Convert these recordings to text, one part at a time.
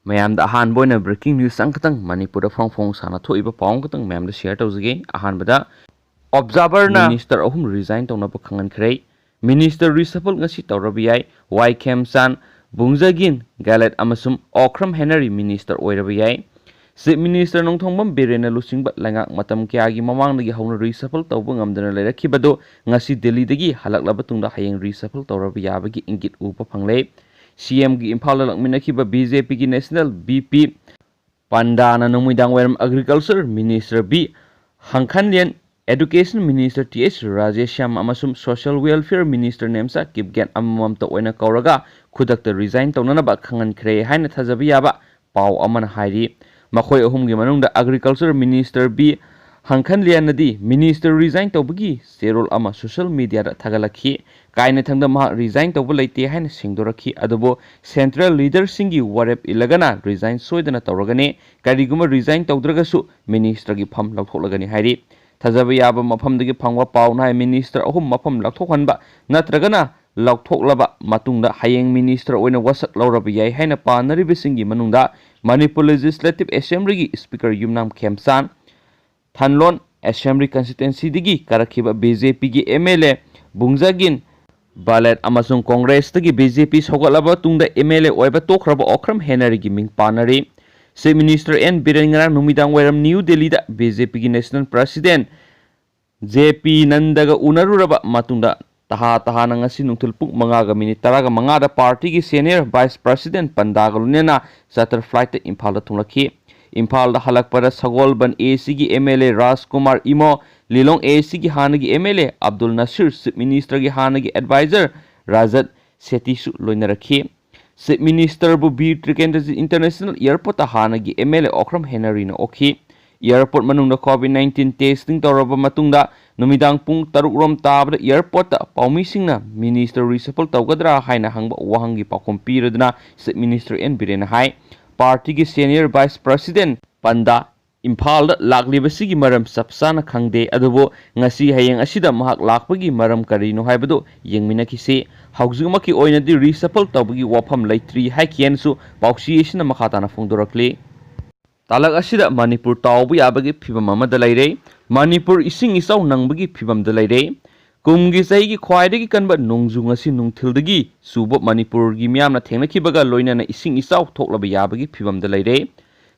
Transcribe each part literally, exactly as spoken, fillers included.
ꯃꯌꯥꯝꯗ ꯑꯍꯥꯟꯕ ꯑꯣꯏꯅ breaking news ꯑꯃꯈꯛꯇꯪ, ꯃꯅꯤꯄꯨꯔꯗ ꯐꯣꯡ ꯐꯣꯡ ꯁꯥꯅ ꯊꯣꯛꯏꯕ ꯄꯥꯎ ꯑꯃꯈꯛꯇꯪ ꯃꯌꯥꯝꯗ share ꯇꯧꯖꯒꯦ꯫ Observer-ꯅ Minister ꯑꯍꯨꯝ resign ꯇꯧꯅꯕ ꯈꯪꯍꯟꯈ꯭ꯔꯦ꯫ Minister reshuffle ꯉꯁꯤ ꯇꯧꯔꯕ ꯌꯥꯏ꯫ ꯋꯥꯏ ꯈꯦꯝꯆꯥꯟ, ꯕꯨꯡꯖꯥꯒꯤꯟ, ꯒꯦꯂꯦꯠ ꯑꯃꯁꯨꯡ ꯑꯣꯀ꯭ꯔꯝ ꯍꯦꯅꯔꯤ Minister ꯑꯣꯏꯔꯕ ꯌꯥꯏ꯫ Chief Minister ꯅꯣꯡꯊꯣꯝꯕꯝ ꯕꯤꯔꯦꯟꯅ ꯂꯨꯆꯤꯡꯕ ꯂꯩꯉꯥꯛ ꯃꯇꯝ ꯀꯌꯥꯒꯤ ꯃꯃꯥꯡꯗꯒꯤ ꯍꯧꯅ reshuffle ꯇꯧꯕ ꯉꯝꯗꯅ ꯂꯩꯔꯛꯈꯤꯕꯗꯨ ꯉꯁꯤ ꯗꯤꯜꯂꯤꯗꯒꯤ ꯍꯜꯂꯛꯂꯕ ꯇꯨꯡꯗ ꯍꯌꯦꯡ reshuffle ꯇꯧꯔꯕ ꯌꯥꯕꯒꯤ ꯏꯪꯒꯤꯠ ꯎꯕ ꯐꯪꯂꯦ꯫ C M-ꯒꯤ ꯏꯝꯐꯥꯜꯗ ꯂꯥꯛꯃꯤꯟꯅꯈꯤꯕ B J P-ꯒꯤ National V P ꯄꯟꯗꯥꯅ ꯅꯨꯃꯤꯗꯥꯡ ꯋꯥꯏꯔꯝ Agriculture Minister B ꯍꯪꯈꯟꯂꯤꯌꯟ, Education Minister Th Rajeshyam ꯑꯃꯁꯨꯡ Social Welfare Minister Nemcha Kipgen ꯑꯃꯃꯝꯇ ꯑꯣꯏꯅ ꯀꯧꯔꯒ ꯈꯨꯗꯛꯇ resign ꯇꯧꯅꯅꯕ ꯈꯪꯍꯟꯈ꯭ꯔꯦ ꯍꯥꯏꯅ ꯊꯥꯖꯕ ꯌꯥꯕ ꯄꯥꯎ ꯑꯃꯅ ꯍꯥꯏꯔꯤ꯫ ꯃꯈꯣꯏ ꯑꯍꯨꯝꯒꯤ ꯃꯅꯨꯡꯗ Agriculture Minister B ꯍꯪꯈꯟꯂꯤꯌꯟꯅꯗꯤ Minister resign ꯇꯧꯕꯒꯤ ꯆꯦꯔꯣꯜ ꯑꯃ social media-ꯗ ꯊꯥꯒꯠꯂꯛꯈꯤ꯫ ꯀꯥꯏꯅꯊꯪꯗ ꯃꯍꯥꯛ resign ꯇꯧꯕ ꯂꯩꯇꯦ ꯍꯥꯏꯅ ꯁꯦꯡꯗꯣꯔꯛꯈꯤ, ꯑꯗꯨꯕꯨ central leader-ꯁꯤꯡꯒꯤ ꯋꯥꯔꯦꯞ ꯏꯜꯂꯒꯅ resign ꯁꯣꯏꯗꯅ ꯇꯧꯔꯒꯅꯤ꯫ ꯀꯔꯤꯒꯨꯝꯕ resign ꯇꯧꯗ꯭ꯔꯒꯁꯨ Minister-ꯒꯤ ꯐꯝ ꯂꯧꯊꯣꯛꯂꯒꯅꯤ ꯍꯥꯏꯔꯤ꯫ ꯊꯥꯖꯕ ꯌꯥꯕ ꯃꯐꯝꯗꯒꯤ ꯐꯪꯕ ꯄꯥꯎꯅ ꯍꯥꯏ, Minister ꯑꯍꯨꯝ ꯃꯐꯝ ꯂꯧꯊꯣꯛꯍꯟꯕ ꯅꯠꯇ꯭ꯔꯒꯅ ꯂꯧꯊꯣꯛꯂꯕ ꯃꯇꯨꯡꯗ ꯍꯌꯦꯡ Minister ꯑꯣꯏꯅ ꯋꯥꯁꯛ ꯂꯧꯔꯕ ꯌꯥꯏ ꯍꯥꯏꯅ ꯄꯥꯅꯔꯤꯕꯁꯤꯡꯒꯤ ꯃꯅꯨꯡꯗ Manipur Legislative Assembly-ꯒꯤ Speaker Yumnam ꯈꯦꯝꯆꯥꯟ, ꯊꯥꯟꯂꯣꯟ Assembly Constituency-ꯗꯒꯤ ꯀꯥꯔꯛꯈꯤꯕ B J P-ꯒꯤ M L A ꯕꯨꯡꯖꯥꯒꯤꯟ ꯕꯥꯂꯦꯠ ꯑꯃꯁꯨꯡ Congress-ꯇꯒꯤ B J P ꯁꯧꯒꯠꯂꯕ ꯇꯨꯡꯗ M L A ꯑꯣꯏꯕ ꯇꯣꯛꯈ꯭ꯔꯕ ꯑꯣꯀ꯭ꯔꯝ ꯍꯦꯅꯔꯤꯒꯤ ꯃꯤꯡ ꯄꯥꯅꯔꯤ꯫ Chief Minister N ꯕꯤꯔꯦꯟ ꯉꯔꯥꯡ ꯅꯨꯃꯤꯗꯥꯡ ꯋꯥꯏꯔꯝ ꯅ꯭ꯌꯨ ꯗꯤꯜꯂꯤꯗ B J P-ꯒꯤ National President J P Nadda-ꯒ ꯎꯅꯔꯨꯔꯕ ꯃꯇꯨꯡꯗ ꯇꯍꯥ ꯇꯍꯥꯅ ꯉꯁꯤ ꯅꯨꯡꯊꯤꯜ ꯄꯨꯡ ꯃꯉꯥꯒ minute ꯇꯔꯥꯒ ꯃꯉꯥꯗ party-ꯒꯤ senior vice president ꯄꯟꯗꯥꯒ ꯂꯣꯏꯅꯅ charter flight-ꯇ ꯏꯝꯐꯥꯜꯗ ꯊꯨꯡꯂꯛꯈꯤ꯫ ꯏꯝꯐꯥꯜꯗ ꯍꯜꯂꯛꯄꯗ ꯁꯒꯣꯜꯕꯟ A C-ꯒꯤ M L A Rajkumar Imo, Lilong A C-ꯒꯤ ꯍꯥꯟꯅꯒꯤ M L A Abdul Nasir, Chief Minister-ꯒꯤ ꯍꯥꯟꯅꯒꯤ advisor ꯔꯥꯖꯠ ꯁꯦꯇꯤꯁꯨ ꯂꯣꯏꯅꯔꯛꯈꯤ꯫ Chief Minister-ꯕꯨ ꯕꯤꯔ ꯇ꯭ꯔꯤꯀꯦꯟꯗ꯭ꯔꯖꯤꯠ International Airport-ꯇ ꯍꯥꯟꯅꯒꯤ M L A Okram ꯍꯦꯅꯔꯤꯅ ꯑꯣꯛꯈꯤ꯫ Airport ꯃꯅꯨꯡꯗ COVID nineteen testing ꯇꯧꯔꯕ ꯃꯇꯨꯡꯗ ꯅꯨꯃꯤꯗꯥꯡ ꯄꯨꯡ ꯇꯔꯨꯛ ꯔꯣꯝ ꯇꯥꯕꯗ airport-ꯇ ꯄꯥꯎꯃꯤꯁꯤꯡꯅ Minister reshuffle ꯇꯧꯒꯗ꯭ꯔꯥ ꯍꯥꯏꯅ ꯍꯪꯕ ꯋꯥꯍꯪꯒꯤ ꯄꯥꯎꯈꯨꯝ ꯄꯤꯔꯗꯨꯅ Chief Minister N ꯕꯤꯔꯦꯟꯅ ꯍꯥꯏ, party-ꯒꯤ senior vice president ꯄꯟꯗꯥ ꯏꯝꯐꯥꯜꯗ ꯂꯥꯛꯂꯤꯕꯁꯤꯒꯤ ꯃꯔꯝ ꯆꯞ ꯆꯥꯅ ꯈꯪꯗꯦ, ꯑꯗꯨꯕꯨ ꯉꯁꯤ ꯍꯌꯦꯡ ꯑꯁꯤꯗ ꯃꯍꯥꯛ ꯂꯥꯛꯄꯒꯤ ꯃꯔꯝ ꯀꯔꯤꯅꯣ ꯍꯥꯏꯕꯗꯨ ꯌꯦꯡꯃꯤꯟꯅꯈꯤꯁꯤ꯫ ꯍꯧꯖꯤꯛꯃꯛꯀꯤ ꯑꯣꯏꯅꯗꯤ reshuffle ꯇꯧꯕꯒꯤ ꯋꯥꯐꯝ ꯂꯩꯇ꯭ꯔꯤ ꯍꯥꯏꯈꯤ ꯍꯥꯏꯅꯁꯨ ꯄꯥꯎꯆꯦ ꯑꯁꯤꯅ ꯃꯈꯥ ꯇꯥꯅ ꯐꯣꯡꯗꯣꯔꯛꯂꯤ꯫ ꯇꯥꯂꯛ ꯑꯁꯤꯗ ꯃꯅꯤꯄꯨꯔ ꯇꯥꯎꯕ ꯌꯥꯕꯒꯤ ꯐꯤꯕꯝ ꯑꯃꯗ ꯂꯩꯔꯦ꯫ ꯃꯅꯤꯄꯨꯔ ꯏꯁꯤꯡ ꯏꯆꯥꯎ ꯅꯪꯕꯒꯤ ꯐꯤꯕꯝꯗ ꯂꯩꯔꯦ꯫ ꯀꯨꯝꯒꯤ ꯆꯍꯤꯒꯤ ꯈ꯭ꯋꯥꯏꯗꯒꯤ ꯀꯟꯕ ꯅꯣꯡꯖꯨ ꯉꯁꯤ ꯅꯨꯡꯊꯤꯜꯗꯒꯤ ꯆꯨꯕ ꯃꯅꯤꯄꯨꯔꯒꯤ ꯃꯤꯌꯥꯝꯅ ꯊꯦꯡꯅꯈꯤꯕꯒ ꯂꯣꯏꯅꯅ ꯏꯁꯤꯡ ꯏꯆꯥꯎ ꯊꯣꯛꯂꯕ ꯌꯥꯕꯒꯤ ꯐꯤꯕꯝꯗ ꯂꯩꯔꯦ꯫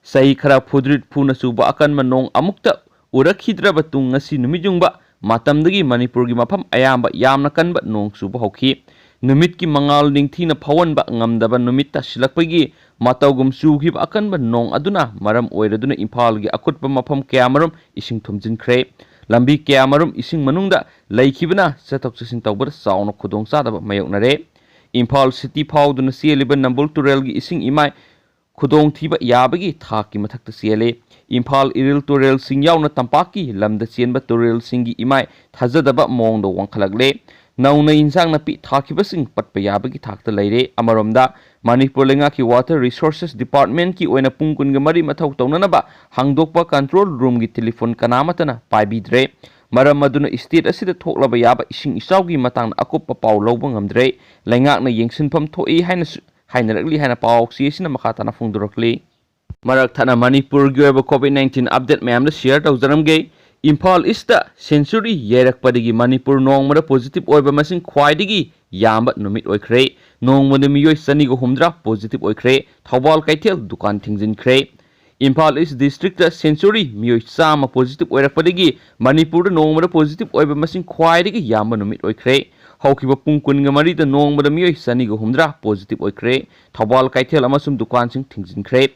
ꯆꯍꯤ ꯈꯔ ꯐꯨꯗ꯭ꯔꯤꯠ ꯐꯨꯅ ꯆꯨꯕ ꯑꯀꯟꯕ ꯅꯣꯡ ꯑꯃꯨꯛꯇ ꯎꯔꯛꯈꯤꯗ꯭ꯔꯕ ꯇꯨꯡ ꯉꯁꯤ ꯅꯨꯃꯤꯠ ꯌꯨꯡꯕ ꯃꯇꯝꯗꯒꯤ ꯃꯅꯤꯄꯨꯔꯒꯤ ꯃꯐꯝ ꯑꯌꯥꯝꯕ ꯌꯥꯝꯅ ꯀꯟꯕ ꯅꯣꯡ ꯆꯨꯕ ꯍꯧꯈꯤ꯫ ꯅꯨꯃꯤꯠꯀꯤ ꯃꯉꯥꯜ ꯅꯤꯡꯊꯤꯅ ꯐꯥꯎꯍꯟꯕ ꯉꯝꯗꯕ ꯅꯨꯃꯤꯠ ꯇꯥꯁꯤꯜꯂꯛꯄꯒꯤ ꯃꯇꯧꯒꯨꯝ ꯆꯨꯈꯤꯕ ꯑꯀꯟꯕ ꯅꯣꯡ ꯑꯗꯨꯅ ꯃꯔꯝ ꯑꯣꯏꯔꯗꯨꯅ ꯏꯝꯐꯥꯜꯒꯤ ꯑꯀꯨꯠꯄ ꯃꯐꯝ ꯀꯌꯥꯃꯔꯨꯝ ꯏꯁꯤꯡ ꯊꯨꯝꯖꯤꯟꯈ꯭ꯔꯦ꯫ ꯂꯝꯕꯤ ꯀꯌꯥꯃꯔꯨꯝ ꯏꯁꯤꯡ ꯃꯅꯨꯡꯗ ꯂꯩꯈꯤꯕꯅ ꯆꯠꯊꯣꯛ ꯆꯠꯁꯤꯟ ꯇꯧꯕꯗ ꯆꯥꯎꯅ ꯈꯨꯗꯣꯡꯆꯥꯗꯕ ꯃꯥꯌꯣꯛꯅꯔꯦ꯫ ꯏꯝꯐꯥꯜ city ꯐꯥꯎꯗꯨꯅ ꯆꯦꯜꯂꯤꯕ ꯅꯝꯕꯨꯜ ꯇꯨꯔꯦꯜꯒꯤ ꯏꯁꯤꯡ ꯏꯃꯥꯏ ꯈꯨꯗꯣꯡꯊꯤꯕ ꯌꯥꯕꯒꯤ ꯊꯥꯛꯀꯤ ꯃꯊꯛꯇ ꯆꯦꯜꯂꯤ꯫ ꯏꯝꯐꯥꯜ ꯏꯔꯤꯜ ꯇꯨꯔꯦꯜꯁꯤꯡ ꯌꯥꯎꯅ ꯇꯝꯄꯥꯛꯀꯤ ꯂꯝꯗ ꯆꯦꯟꯕ ꯇꯨꯔꯦꯜꯁꯤꯡꯒꯤ ꯏꯃꯥꯏ ꯊꯥꯖꯗꯕ ꯃꯑꯣꯡꯗ ꯋꯥꯡꯈꯠꯂꯛꯂꯦ꯫ ꯅꯧꯅ ꯏꯟꯁꯥꯡ ꯅꯥꯄꯤ ꯊꯥꯈꯤꯕꯁꯤꯡ ꯄꯠꯄ ꯌꯥꯕꯒꯤ ꯊꯥꯛꯇ ꯂꯩꯔꯦ꯫ ꯑꯃꯔꯣꯝꯗ, ꯃꯅꯤꯄꯨꯔ ꯂꯩꯉꯥꯛꯀꯤ Water Resources Departmentꯀꯤ ꯑꯣꯏꯅ ꯄꯨꯡ ꯀꯨꯟꯒ ꯃꯔꯤ ꯃꯊꯧ ꯇꯧꯅꯅꯕ ꯍꯥꯡꯗꯣꯛꯄ control roomꯒꯤ telephone ꯀꯅꯥꯃꯠꯇꯅ ꯄꯥꯏꯕꯤꯗ꯭ꯔꯦ꯫ ꯃꯔꯝ ꯑꯗꯨꯅ state ꯑꯁꯤꯗ ꯊꯣꯛꯂꯕ ꯌꯥꯕ ꯏꯁꯤꯡ ꯏꯆꯥꯎꯒꯤ ꯃꯇꯥꯡꯗ ꯑꯀꯨꯞꯄ ꯄꯥꯎ ꯂꯧꯕ ꯉꯝꯗ꯭ꯔꯦ꯫ ꯂꯩꯉꯥꯛꯅ ꯌꯦꯡꯁꯤꯟꯐꯝ ꯊꯣꯛꯏ ꯍꯥꯏꯅꯁꯨ ꯍꯥꯏꯅꯔꯛꯂꯤ ꯍꯥꯏꯅ ꯄꯥꯎꯆꯦ ꯑꯁꯤꯅ ꯃꯈꯥ ꯇꯥꯅ ꯐꯣꯡꯗꯣꯔꯛꯂꯤ꯫ ꯃꯔꯛ ꯊꯠꯅ ꯃꯅꯤꯄꯨꯔꯒꯤ ꯑꯣꯏꯕ COVID nineteen update ꯃꯌꯥꯝꯗ share ꯇꯧꯖꯔꯝꯒꯦ꯫ ꯏꯝꯐꯥꯜ Eastꯇ century ꯌꯩꯔꯛꯄꯗꯒꯤ ꯃꯅꯤꯄꯨꯔ ꯅꯣꯡꯃꯗ positive ꯑꯣꯏꯕ ꯃꯁꯤꯡ ꯈ꯭ꯋꯥꯏꯗꯒꯤ ꯌꯥꯝꯕ ꯅꯨꯃꯤꯠ ꯑꯣꯏꯈ꯭ꯔꯦ꯫ ꯅꯣꯡꯃꯗ ꯃꯤꯑꯣꯏ ꯆꯅꯤꯒ ꯍꯨꯝꯗ꯭ꯔꯥ positive ꯑꯣꯏꯈ꯭ꯔꯦ꯫ ꯊꯧꯕꯥꯜ ꯀꯩꯊꯦꯜ ꯗꯨꯀꯥꯟ ꯊꯤꯡꯖꯤꯟꯈ꯭ꯔꯦ꯫ ꯏꯝꯐꯥꯜ East districtꯇ century ꯃꯤꯑꯣꯏ ꯆꯥꯝꯃ positive ꯑꯣꯏꯔꯛꯄꯗꯒꯤ ꯃꯅꯤꯄꯨꯔꯗ ꯅꯣꯡꯃꯗ positive ꯑꯣꯏꯕ ꯃꯁꯤꯡ ꯈ꯭ꯋꯥꯏꯗꯒꯤ ꯌꯥꯝꯕ ꯅꯨꯃꯤꯠ ꯑꯣꯏꯈ꯭ꯔꯦ꯫ ꯍꯧꯈꯤꯕ ꯄꯨꯡ ꯀꯨꯟꯒ ꯃꯔꯤꯗ ꯅꯣꯡꯃꯗ ꯃꯤꯑꯣꯏ ꯆꯅꯤꯒ ꯍꯨꯝꯗ꯭ꯔꯥ positive ꯑꯣꯏꯈ꯭ꯔꯦ꯫ ꯊꯧꯕꯥꯜ ꯀꯩꯊꯦꯜ ꯑꯃꯁꯨꯡ ꯗꯨꯀꯥꯟꯁꯤꯡ ꯊꯤꯡꯖꯤꯟꯈ꯭ꯔꯦ꯫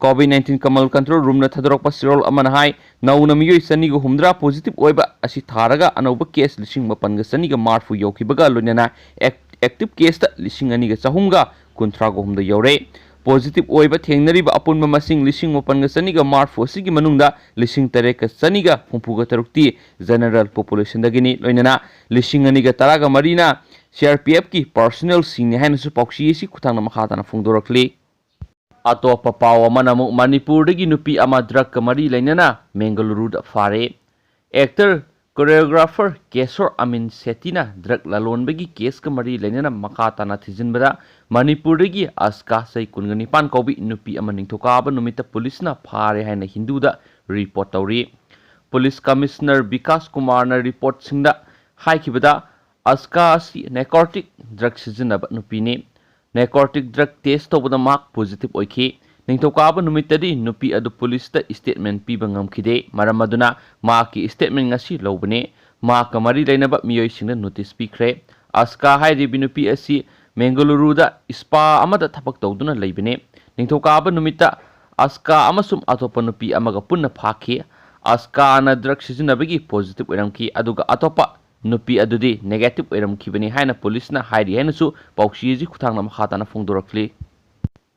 COVID nineteen ꯀꯃꯜ control roomꯅ ꯊꯥꯗꯣꯔꯛꯄ ꯆꯦꯔꯣꯜ ꯑꯃꯅ ꯍꯥꯏ, ꯅꯧꯅ ꯃꯤꯑꯣꯏ ꯆꯅꯤꯒ ꯍꯨꯝꯗ꯭ꯔꯥ positive ꯑꯣꯏꯕ ꯑꯁꯤ ꯊꯥꯔꯒ ꯑꯅꯧꯕ case ꯂꯤꯁꯤꯡ ꯃꯥꯄꯟꯒ ꯆꯅꯤꯒ ꯃꯔꯤꯐꯨ ꯌꯧꯈꯤꯕꯒ ꯂꯣꯏꯅꯅ act-, active caseꯇ ꯂꯤꯁꯤꯡ ꯑꯅꯤꯒ ꯆꯍꯨꯝꯒ ꯀꯨꯟꯊ꯭ꯔꯥꯒ ꯍꯨꯝꯗꯣꯏ ꯌꯧꯔꯦ꯫ Positive ꯑꯣꯏꯕ ꯊꯦꯡꯅꯔꯤꯕ ꯑꯄꯨꯟꯕ ꯃꯁꯤꯡ ꯂꯤꯁꯤꯡ ꯃꯥꯄꯟꯒ ꯆꯅꯤꯒ ꯃꯔꯤꯐꯨ ꯑꯁꯤꯒꯤ ꯃꯅꯨꯡꯗ ꯂꯤꯁꯤꯡ ꯇꯔꯦꯠꯀ ꯆꯅꯤꯒ ꯍꯨꯝꯐꯨꯒ ꯇꯔꯨꯛꯇꯤ general populationꯗꯒꯤꯅꯤ꯫ ꯂꯣꯏꯅꯅ ꯂꯤꯁꯤꯡ ꯑꯅꯤꯒ ꯇꯔꯥꯒ ꯃꯔꯤꯅ CRPFꯀꯤ personnelꯁꯤꯡꯅꯤ ꯍꯥꯏꯅꯁꯨ ꯄꯥꯎꯆꯦ ꯑꯁꯤ ꯈꯨꯠꯊꯥꯡꯗ ꯃꯈꯥ ꯇꯥꯅ ꯐꯣꯡꯗꯣꯔꯛꯂꯤ꯫ ꯑꯇꯣꯞꯄ ꯄꯥꯎ ꯑꯃꯅ ꯑꯃꯨꯛ ꯃꯅꯤꯄꯨꯔꯗꯒꯤ ꯅꯨꯄꯤ ꯑꯃ ꯗ꯭ꯔꯒꯀ ꯃꯔꯤ ꯂꯩꯅꯅ ꯕꯦꯡꯒꯂꯨꯔꯨꯗ ꯐꯥꯔꯦ꯫ ꯑꯦꯛꯇꯔ, ꯀꯣꯔꯤꯌꯣꯒ꯭ꯔꯥꯐꯔ ꯀꯦꯁꯣꯔ ꯑꯃꯤꯟ ꯁꯦꯇꯤꯅ ꯗ꯭ꯔꯒ ꯂꯂꯣꯟꯕꯒꯤ ꯀꯦꯁꯀ ꯃꯔꯤ ꯂꯩꯅꯅ ꯃꯈꯥ ꯇꯥꯅ ꯊꯤꯖꯤꯟꯕꯗ ꯃꯅꯤꯄꯨꯔꯗꯒꯤ ꯑꯁꯀꯥ, ꯆꯍꯤ ꯀꯨꯟꯒ ꯅꯤꯄꯥꯟ ꯀꯧꯕꯤ ꯅꯨꯄꯤ ꯑꯃ ꯅꯤꯡꯊꯧꯀꯥꯕ ꯅꯨꯃꯤꯠꯇ ꯄꯨꯂꯤꯁꯅ ꯐꯥꯔꯦ ꯍꯥꯏꯅ ꯍꯤꯟꯗꯨꯗ ꯔꯤꯄꯣꯔꯠ ꯇꯧꯔꯤ꯫ ꯄꯨꯂꯤꯁ ꯀꯃꯤꯁꯅꯔ ꯕꯤꯀꯥꯁ ꯀꯨꯃꯥꯔꯅ ꯔꯤꯄꯣꯔꯠꯁꯤꯡꯗ ꯍꯥꯏꯈꯤꯕꯗ, ꯑꯁꯀꯥ ꯑꯁꯤ ꯅꯦꯀꯣꯔꯇꯤꯛ ꯗ꯭ꯔꯒ ꯁꯤꯖꯤꯟꯅꯕ ꯅꯨꯄꯤꯅꯤ꯫ ꯅꯦꯀꯣꯔꯇꯤꯛ ꯗ꯭ꯔꯒ ꯇꯦꯁ ꯇꯧꯕꯗ ꯃꯍꯥꯛ ꯄꯣꯖꯤꯇꯤꯚ ꯑꯣꯏꯈꯤ꯫ ꯅꯤꯡꯊꯧꯀꯥꯕ ꯅꯨꯃꯤꯠꯇꯗꯤ ꯅꯨꯄꯤ ꯑꯗꯨ ꯄꯨꯂꯤꯁꯇ ꯁ꯭ꯇꯦꯠꯃꯦꯟ ꯄꯤꯕ ꯉꯝꯈꯤꯗꯦ꯫ ꯃꯔꯝ ꯑꯗꯨꯅ ꯃꯍꯥꯛꯀꯤ ꯁ꯭ꯇꯦꯠꯃꯦꯟ ꯉꯁꯤ ꯂꯧꯕꯅꯤ꯫ ꯃꯍꯥꯛꯀ ꯃꯔꯤ ꯂꯩꯅꯕ ꯃꯤꯑꯣꯏꯁꯤꯡꯗ ꯅꯣꯇꯤꯁ ꯄꯤꯈ꯭ꯔꯦ꯫ ꯑꯁꯀꯥ ꯍꯥꯏꯔꯤꯕꯤ ꯅꯨꯄꯤ ꯑꯁꯤ ꯃꯦꯡꯒꯂꯨꯔꯨꯗ ꯁ꯭ꯄꯥ ꯑꯃꯗ ꯊꯕꯛ ꯇꯧꯗꯨꯅ ꯂꯩꯕꯅꯤ꯫ ꯅꯤꯡꯊꯧꯀꯥꯕ ꯅꯨꯃꯤꯠꯇ ꯑꯁꯀꯥ ꯑꯃꯁꯨꯡ ꯑꯇꯣꯞꯄ ꯅꯨꯄꯤ ꯑꯃꯒ ꯄꯨꯟꯅ ꯐꯥꯈꯤ꯫ ꯑꯁꯀꯥꯅ ꯗ꯭ꯔꯒ ꯁꯤꯖꯤꯟꯅꯕꯒꯤ ꯄꯣꯖꯤꯇꯤꯚ ꯑꯣꯏꯔꯝꯈꯤ, ꯑꯗꯨꯒ ꯑꯇꯣꯞꯄ ꯅꯨꯄꯤ ꯑꯗꯨꯗꯤ ꯅꯦꯒꯦꯇꯤꯚ ꯑꯣꯏꯔꯝꯈꯤꯕꯅꯤ ꯍꯥꯏꯅ ꯄꯨꯂꯤꯁꯅ ꯍꯥꯏꯔꯤ ꯍꯥꯏꯅꯁꯨ ꯄꯥꯎꯆꯦ ꯑꯁꯤ ꯈꯨꯠꯊꯥꯡꯗ ꯃꯈꯥ ꯇꯥꯅ ꯐꯣꯡꯗꯣꯔꯛꯂꯤ꯫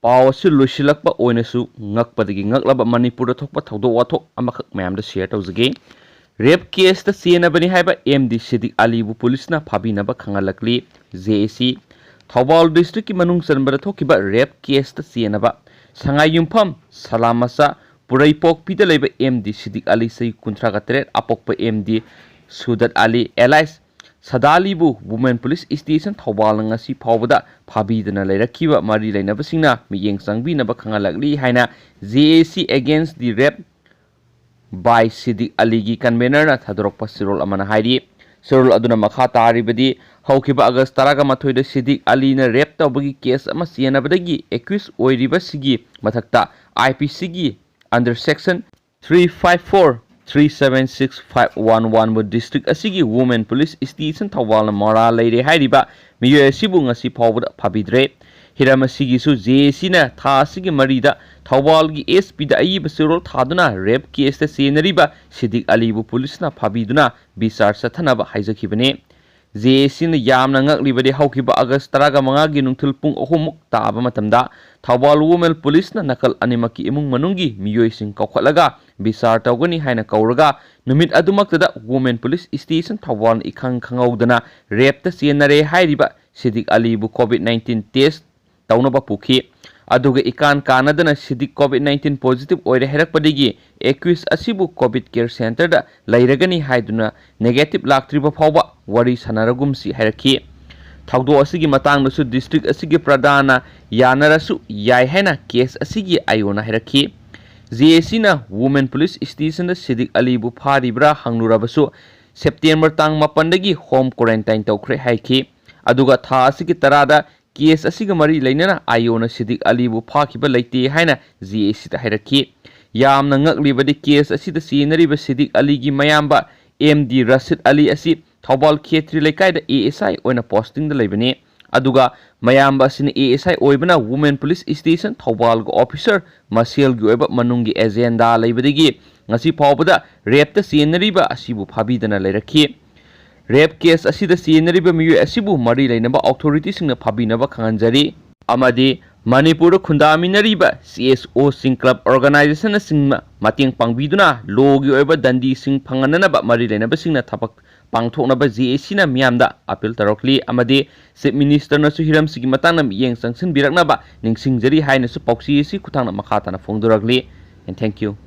ꯄꯥꯎ ꯑꯁꯤ ꯂꯣꯏꯁꯤꯜꯂꯛꯄ ꯑꯣꯏꯅꯁꯨ ꯉꯛꯄꯗꯒꯤ ꯉꯛꯂꯕ ꯃꯅꯤꯄꯨꯔꯗ ꯊꯣꯛꯄ ꯊꯧꯗꯣꯛ ꯋꯥꯊꯣꯛ ꯑꯃꯈꯛ ꯃꯌꯥꯝꯗ ꯁꯤꯌꯔ ꯇꯧꯖꯒꯦ꯫ ꯔꯦꯞ ꯀꯦꯁꯇ ꯆꯦꯟꯅꯕꯅꯤ ꯍꯥꯏꯕ ꯑꯦꯝ ꯗꯤ ꯁꯤꯗꯤꯛ ꯑꯂꯤꯕꯨ ꯄꯨꯂꯤꯁꯅ ꯐꯥꯕꯤꯅꯕ ꯈꯪꯍꯜꯂꯛꯂꯤ꯫ ꯖꯦ ꯑꯦ ꯁꯤ꯫ ꯊꯧꯕꯥꯜ ꯗꯤꯁꯇ꯭ꯔꯤꯛꯀꯤ ꯃꯅꯨꯡ ꯆꯟꯕꯗ ꯊꯣꯛꯈꯤꯕ ꯔꯦꯞ ꯀꯦꯁꯇ ꯆꯦꯟꯅꯕ ꯁꯉꯥꯏꯌꯨꯝꯐꯝ ꯁꯂꯥꯝ ꯃꯆꯥ ꯄꯨꯔꯩꯄꯣꯛꯄꯤꯗ ꯂꯩꯕ ꯑꯦꯝ ꯗꯤ ꯁꯤꯗꯤꯛ ꯑꯂꯤ, ꯆꯍꯤ ꯀꯨꯟꯊ꯭ꯔꯥꯒ ꯇꯔꯦꯠ, ꯑꯄꯣꯛꯄ ꯑꯦꯝ ꯗꯤ ꯁꯨꯗꯠ ꯑꯂꯤ ꯑꯦꯂꯥꯏꯁ ꯁꯗꯥꯂꯤꯕꯨ ꯋꯨꯃꯦꯟ ꯄꯨꯂꯤꯁ ꯁ꯭ꯇꯦꯁꯟ ꯊꯧꯕꯥꯜꯅ ꯉꯁꯤ ꯐꯥꯎꯕꯗ ꯐꯥꯕꯤꯗꯅ ꯂꯩꯔꯛꯈꯤꯕ ꯃꯔꯤ ꯂꯩꯅꯕꯁꯤꯡꯅ ꯃꯤꯠꯌꯦꯡ ꯆꯪꯕꯤꯅꯕ ꯈꯪꯍꯜꯂꯛꯂꯤ ꯍꯥꯏꯅ J A C Against the Rape by Siddiq Aliꯒꯤ ꯀꯟꯚꯦꯅꯔꯅ ꯊꯥꯗꯣꯔꯛꯄ ꯆꯦꯔꯣꯜ ꯑꯃꯅ ꯍꯥꯏꯔꯤ꯫ ꯆꯦꯔꯣꯜ ꯑꯗꯨꯅ ꯃꯈꯥ ꯇꯥꯔꯤꯕꯗꯤ, ꯍꯧꯈꯤꯕ ꯑꯥꯒꯁ ꯇꯔꯥꯒ ꯃꯥꯊꯣꯏꯗ ꯁꯤꯗꯤꯛ ꯑꯂꯤꯅ ꯔꯦꯞ ꯇꯧꯕꯒꯤ ꯀꯦꯁ ꯑꯃ ꯆꯦꯟꯅꯕꯗꯒꯤ ꯑꯦꯀ꯭ꯌꯨꯁ ꯑꯣꯏꯔꯤꯕꯁꯤꯒꯤ ꯃꯊꯛꯇ I P Cꯒꯤ under section three five four, three seven six, five one one ꯕꯨ ꯗꯤꯁꯇ꯭ꯔꯤꯛ ꯑꯁꯤꯒꯤ ꯋꯨꯃꯦꯟ ꯄꯨꯂꯤꯁ ꯁ꯭ꯇꯦꯁꯟ ꯊꯧꯕꯥꯜꯅ ꯃꯔꯥꯜ ꯂꯩꯔꯦ ꯍꯥꯏꯔꯤꯕ ꯃꯤꯑꯣꯏ ꯑꯁꯤꯕꯨ ꯉꯁꯤ ꯐꯥꯎꯕꯗ ꯐꯥꯕꯤꯗ꯭ꯔꯦ꯫ ꯍꯤꯔꯝ ꯑꯁꯤꯒꯤꯁꯨ J A Cꯅ ꯊꯥ ꯑꯁꯤꯒꯤ ꯃꯔꯤꯗ ꯊꯧꯕꯥꯜꯒꯤ S Pꯗ ꯑꯏꯕ ꯆꯦꯔꯣꯜ ꯊꯥꯗꯨꯅ ꯔꯦꯞ ꯀꯦꯁꯇ ꯆꯦꯟꯅꯔꯤꯕ ꯁꯤꯗꯤꯛ ꯑꯂꯤꯕꯨ ꯄꯨꯂꯤꯁꯅ ꯐꯥꯕꯤꯗꯨꯅ ꯕꯤꯆꯥꯔ ꯆꯠꯊꯅꯕ ꯍꯥꯏꯖꯈꯤꯕꯅꯤ꯫ J A Cꯅ ꯌꯥꯝꯅ ꯉꯛꯂꯤꯕꯗꯤ, ꯍꯧꯈꯤꯕ ꯑꯥꯒꯁ ꯇꯔꯥꯒ ꯃꯉꯥꯒꯤ ꯅꯨꯡꯊꯤꯜ ꯄꯨꯡ ꯑꯍꯨꯝꯃꯨꯛ ꯇꯥꯕ ꯃꯇꯝꯗ ꯊꯧꯕꯥꯜ ꯋꯨꯃꯦꯟ ꯄꯨꯂꯤꯁꯅ ꯅꯥꯀꯜ ꯑꯅꯤꯃꯛꯀꯤ ꯏꯃꯨꯡ ꯃꯅꯨꯡꯒꯤ ꯃꯤꯑꯣꯏꯁꯤꯡ ꯀꯧꯈꯠꯂꯒ ꯕꯤꯆꯥꯔ ꯇꯧꯒꯅꯤ ꯍꯥꯏꯅ ꯀꯧꯔꯒ, ꯅꯨꯃꯤꯠ ꯑꯗꯨꯃꯛꯇꯗ ꯋꯨꯃꯦꯟ ꯄꯨꯂꯤꯁ ꯁ꯭ꯇꯦꯁꯟ ꯊꯧꯕꯥꯜꯅ ꯏꯈꯪ ꯈꯪꯍꯧꯗꯅ ꯔꯦꯞꯇ ꯆꯦꯟꯅꯔꯦ ꯍꯥꯏꯔꯤꯕ ꯁꯤꯗꯤꯛ ꯑꯂꯤꯕꯨ ꯀꯣꯚꯤꯗ ꯅꯥꯏꯟꯇꯤꯟ ꯇꯦꯁ ꯇꯧꯅꯕ ꯄꯨꯈꯤ꯫ ꯑꯗꯨꯒ ꯏꯀꯥꯟ ꯀꯥꯟꯅꯗꯅ ꯁꯤꯗꯤꯛ COVID nineteen positive ꯑꯣꯏꯔꯦ ꯍꯥꯏꯔꯛꯄꯗꯒꯤ accused ꯑꯁꯤꯕꯨ COVID care centreꯗ ꯂꯩꯔꯒꯅꯤ ꯍꯥꯏꯗꯨꯅ negative ꯂꯥꯛꯇ꯭ꯔꯤꯕ ꯐꯥꯎꯕ ꯋꯥꯔꯤ ꯁꯥꯟꯅꯔꯒꯨꯝꯁꯤ ꯍꯥꯏꯔꯛꯈꯤ꯫ ꯊꯧꯗꯣꯛ ꯑꯁꯤꯒꯤ ꯃꯇꯥꯡꯗꯁꯨ district ꯑꯁꯤꯒꯤ ꯄ꯭ꯔꯙꯥꯟꯅ ꯌꯥꯅꯔꯁꯨ ꯌꯥꯏ ꯍꯥꯏꯅ case ꯑꯁꯤꯒꯤ IOꯅ ꯍꯥꯏꯔꯛꯈꯤ꯫ JACꯅ Women Police Stationꯗ ꯁꯤꯗꯤꯛ ꯑꯂꯤꯕꯨ ꯐꯥꯔꯤꯕ꯭ꯔꯥ ꯍꯪꯂꯨꯔꯕꯁꯨ September ꯇꯥꯡ ꯃꯥꯄꯟꯗꯒꯤ home quarantine ꯇꯧꯈ꯭ꯔꯦ ꯍꯥꯏꯈꯤ꯫ ꯑꯗꯨꯒ ꯊꯥ ꯑꯁꯤꯒꯤ ꯇꯔꯥꯗ case ꯑꯁꯤꯒ ꯃꯔꯤ ꯂꯩꯅꯅ IOꯅ ꯁꯤꯗꯤꯛ ꯑꯂꯤꯕꯨ ꯐꯥꯈꯤꯕ ꯂꯩꯇꯦ ꯍꯥꯏꯅ JACꯗ ꯍꯥꯏꯔꯛꯈꯤ꯫ ꯌꯥꯝꯅ ꯉꯛꯂꯤꯕꯗꯤ case ꯑꯁꯤꯗ ꯆꯦꯟꯅꯔꯤꯕ ꯁꯤꯗꯤꯛ ꯑꯂꯤꯒꯤ ꯃꯌꯥꯝꯕ MD ꯔꯁꯤꯗ ꯑꯂꯤ ꯑꯁꯤ ꯊꯧꯕꯥꯜ ꯈꯦꯇ꯭ꯔꯤ ꯂꯩꯀꯥꯏꯗ ASI ꯑꯣꯏꯅ postingꯗ ꯂꯩꯕꯅꯤ꯫ ꯑꯗꯨꯒ ꯃꯌꯥꯝꯕ ꯑꯁꯤꯅ ASI ꯑꯣꯏꯕꯅ Women Police Station ꯊꯧꯕꯥꯜꯒ officer ꯃꯁꯦꯜꯒꯤ ꯑꯣꯏꯕ ꯃꯅꯨꯡꯒꯤ agenda ꯂꯩꯕꯗꯒꯤ ꯉꯁꯤ ꯐꯥꯎꯕꯗ rapeꯇ ꯆꯦꯟꯅꯔꯤꯕ ꯑꯁꯤꯕꯨ ꯐꯥꯕꯤꯗꯅ ꯂꯩꯔꯛꯈꯤ꯫ Rape case ꯑꯁꯤꯗ ꯆꯦꯟꯅꯔꯤꯕ ꯃꯤꯑꯣꯏ ꯑꯁꯤꯕꯨ ꯃꯔꯤ ꯂꯩꯅꯕ authorityꯁꯤꯡꯅ ꯐꯥꯕꯤꯅꯕ ꯈꯪꯍꯟꯖꯔꯤ꯫ ꯑꯃꯗꯤ ꯃꯅꯤꯄꯨꯔꯗ ꯈꯨꯟꯗꯥꯃꯤꯟꯅꯔꯤꯕ CSOꯁꯤꯡ, club organizationꯅꯆꯤꯡꯕ ꯃꯇꯦꯡ ꯄꯥꯡꯕꯤꯗꯨꯅ lawꯒꯤ ꯑꯣꯏꯕ ꯗꯟꯗꯤꯁꯤꯡ ꯐꯪꯍꯟꯅꯅꯕ ꯃꯔꯤ ꯂꯩꯅꯕꯁꯤꯡꯅ ꯊꯕꯛ ꯄꯥꯡꯊꯣꯛꯅꯕ JACꯅ ꯃꯤꯌꯥꯝꯗ appeal ꯇꯧꯔꯛꯂꯤ ꯑꯃꯗꯤ Chief Ministerꯅꯁꯨ ꯍꯤꯔꯝꯁꯤꯒꯤ ꯃꯇꯥꯡꯗ ꯃꯤꯠꯌꯦꯡ ꯆꯪꯁꯤꯟꯕꯤꯔꯛꯅꯕ ꯅꯤꯡꯁꯤꯡꯖꯔꯤ ꯍꯥꯏꯅꯁꯨ ꯄꯥꯎꯆꯦ ꯑꯁꯤ ꯈꯨꯠꯊꯥꯡꯗ ꯃꯈꯥ ꯇꯥꯅ ꯐꯣꯡꯗꯣꯔꯛꯂꯤ꯫ And thank you.